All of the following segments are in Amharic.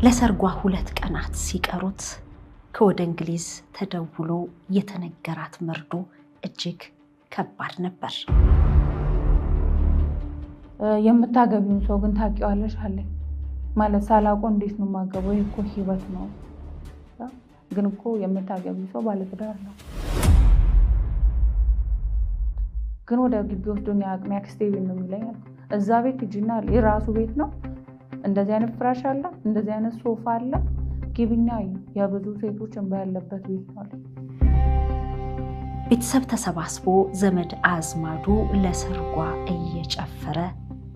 ለሰርጓ 2 ቀናት ሲቀሩት ከወደ እንግሊዝ ተደውሎ የተነገራት መርዶ እጅግ ከባድ ነበር። የምታገቢውን ሰው ግን ታውቂዋለሽ አለኝ። ማለት ሳላውቀው እንዴት ነው የማገባው? ይሄ እኮ ህይወት ነው። ግን እኮ የምታገቢው ሰው ባለትዳር ነው። ግን ወደ ግቢ ወስዶኝ አያውቅም። የአክስቴ ቤት ነው የሚለኝ አልኩት። እዛ ቤት ሂጂና የራሱ ቤት ነው፣ እንደዚህ አይነት ፍራሽ አለ፣ እንደዚህ አይነት ሶፋ አለ፣ ግቢና የብዙ ሴቶች እንባ ያለበት ቤት ነው አለኝ። ቤተሰብ ተሰባስቦ ዘመድ አዝማዱ ለሰርጓ እየጨፈረ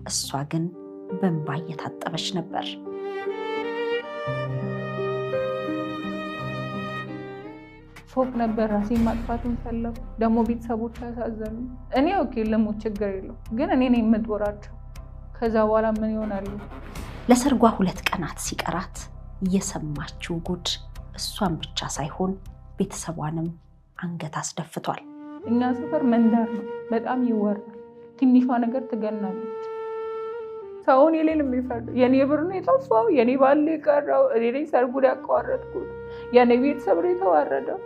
እሷ ግን በእንባ እየታጠበች ነበር። ፎቅ ነበር፣ ራሴን ማጥፋቱን ፈለኩ። ደግሞ ቤተሰቦች ያሳዘኑ። እኔ okay ልሙት ችግር የለው፣ ግን እኔ ነኝ የምጦራቸው። ከዛ በኋላ ምን ይሆናሉ? ለሰርጓ 2 ቀናት ሲቀራት የሰማችው ጉድ እሷን ብቻ ሳይሆን ቤተሰቧንም አንገት አስደፍቷል። እኛ ሰፈር መንደር ነው፣ በጣም ይወራል። ትንሿ ነገር ትገናለች። ሰው እኔ ላይ ነው የሚፈርደው። የኔ ብር ነው የጠፋው፣ የኔ ባል ነው የቀረው፣ እኔ ነኝ ሰርጉን ያቋረጥኩት፣ የኔ ቤተሰብ ነው የተዋረደው።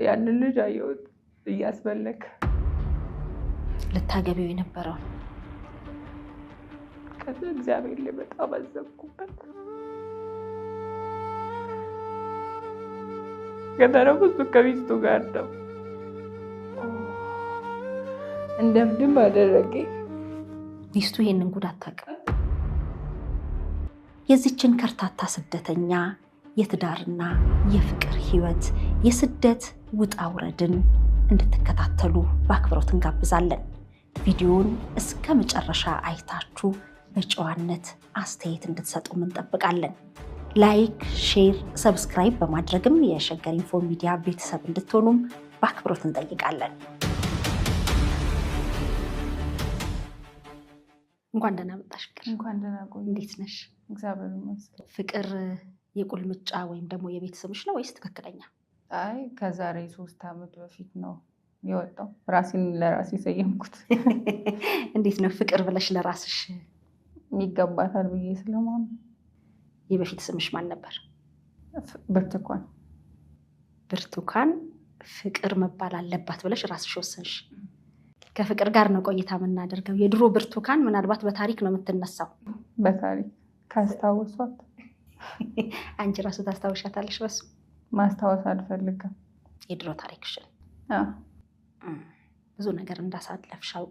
ያንን ልጅ አየሁት እያስበለከ ልታገቢው የነበረው። ከዛ እግዚአብሔር ላይ በጣም አዘንኩበት። ከዛ ደግሞ እሱ ከሚስቱ ጋር ነው እንደምድም አደረገኝ። ሚስቱ ይሄንን ጉድ አታውቅም። የዚችን ከርታታ ስደተኛ የትዳርና የፍቅር ህይወት የስደት ውጣ ውረድን እንድትከታተሉ በአክብሮት እንጋብዛለን። ቪዲዮውን እስከ መጨረሻ አይታችሁ በጨዋነት አስተያየት እንድትሰጡ እንጠብቃለን። like፣ share፣ subscribe በማድረግም የሸገር ኢንፎ ሚዲያ ቤተሰብ እንድትሆኑም በአክብሮት እንጠይቃለን። እንኳን ደህና መጣሽ ፍቅር። እንኳን ደህና ቆየሽ። እንዴት ነሽ? እግዚአብሔር ይመስገን። ፍቅር የቁልምጫ ወይም ደግሞ የቤት ስምሽ ነው ወይስ ትክክለኛ? አይ ከዛሬ 3 ዓመት በፊት ነው የወጣው። ራሴን ለራሴ ሰየምኩት። እንዴት ነው ፍቅር ብለሽ ለራስሽ? ይገባታል ብዬ ስለማምን። የበፊት ስምሽ ማን ነበር? ብርቱካን። ብርቱካን ፍቅር መባል አለባት ብለሽ ራስሽ ወሰንሽ። ከፍቅር ጋር ነው ቆይታ የምናደርገው። የድሮ ብርቱካን ምናልባት በታሪክ ነው የምትነሳው። በታሪክ ካስታወሷት። አንቺ ራሱ ታስታውሻታለሽ? በሱ ማስታወስ አልፈልግም የድሮ ታሪክሽን። ብዙ ነገር እንዳሳለፍሽ አውቃለሁ።